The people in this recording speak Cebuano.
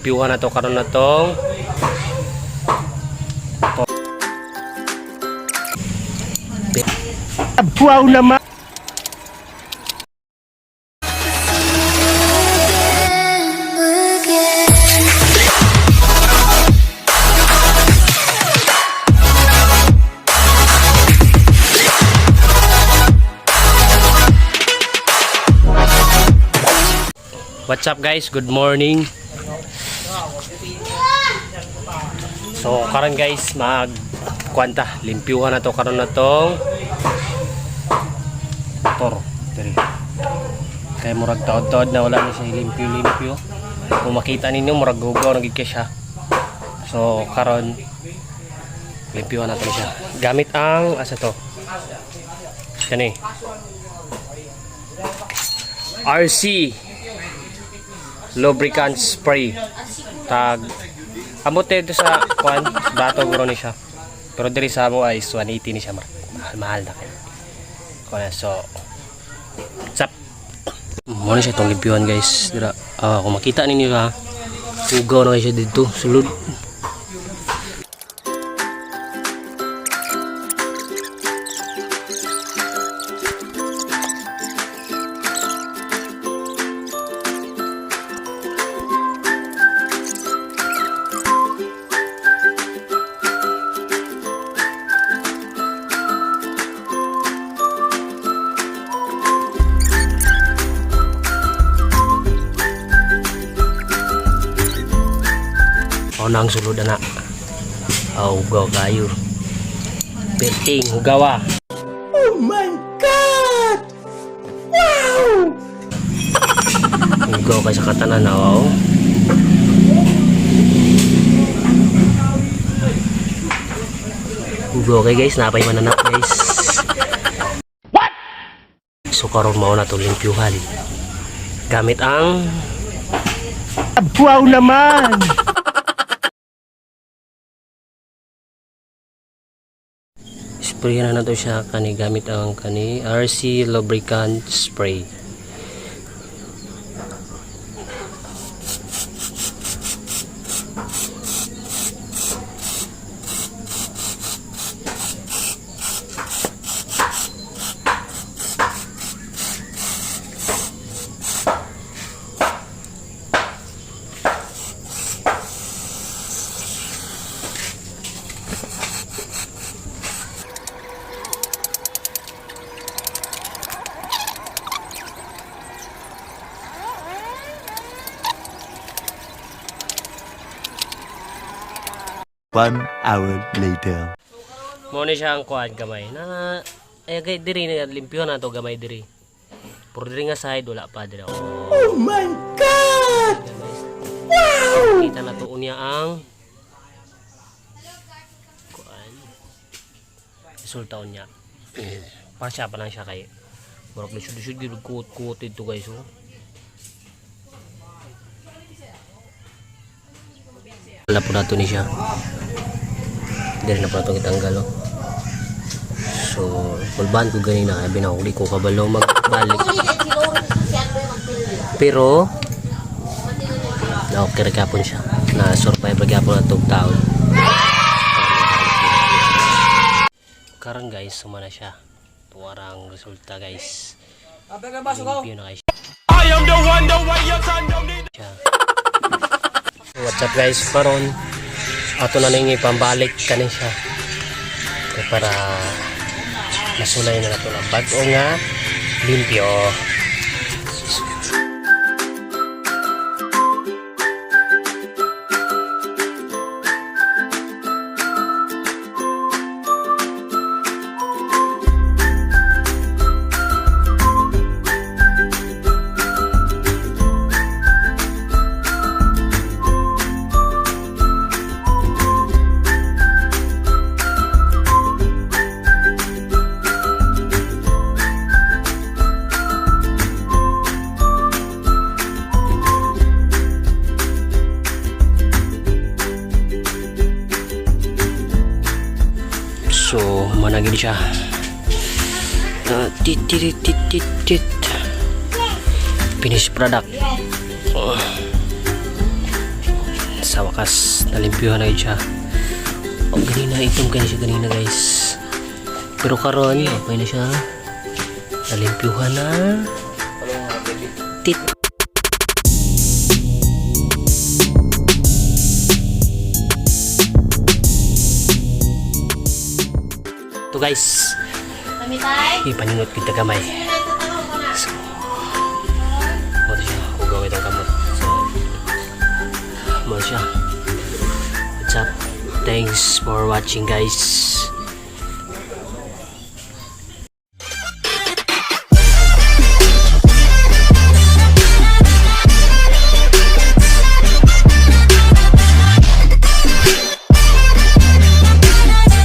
Piuhan na to karon na tong Wow naman! What's up, guys? Good morning. So karon, guys, mag kwanta, limpyuhan na to karon na tong motor diri. Kay murag taod-taod na wala ni siya limpyo-limpyo. Kung makita ninyo, murag hugaw na gid kay siya. So karon limpyuhan natin siya. Gamit ang asa to? Kani. RC lubricant spray, tag amot dito sa kwan bato guro ni siya, pero diri sa amo ay 180 ni siya, mahal mahal na kayo kuan. So sap mo na siya itong limpyuhan, guys, dira. Ah, kung makita ninyo ha, hugaw na kayo siya dito sulod. O na ang sulod na. Ah, hugaw kayo. Perting hugawa. Oh my God! Wow! Hugaw kay sa katanan na, oh. Hugaw kay, guys, napay mananak, guys. What? So karon mao na to limpyuhan. Gamit ang Wow naman! Spray na nato siya kani gamit ang kani RC lubricant spray. One hour later. Mo ni siya ang kuan gamay na ay kay diri na limpyo na to gamay diri. Pero diri nga side wala pa diri. Oh. Oh my God! Wow! Kita na to unya ang kuan. Resulta unya. Para siya pa lang siya kay murag lisod-lisod gyud kuot-kuot dito, guys, oh. Wala po nato ni siya. Diri na po nato gitanggal, oh. So, kulbahan ko ganina kaya binahuli ko kabalo magbalik. Pero na okay ra gyapon siya. Na survive ra gyapon ang tug taon. Karon, guys, suma na siya. Tuwara ang resulta, guys. Limpyo na kay I am the one, the way your son don't need. Siya. What's up, guys? Karon ato na ning ipambalik kani siya. Kay para masulay na nato na bag-o nga limpyo. So, managin siya. Tit, tit, tit, tit, tit. Finished product. Oh. Sa wakas, nalimpyuhan na yun siya. O, ganina, itom kaya siya ganina, guys. Pero karon, okay na siya. Nalimpyuhan na. Tit. To guys, ipaningot kita gamay. So, mo to siya, hugaw itong kamot. So, mo siya. What's up? Thanks for watching, guys.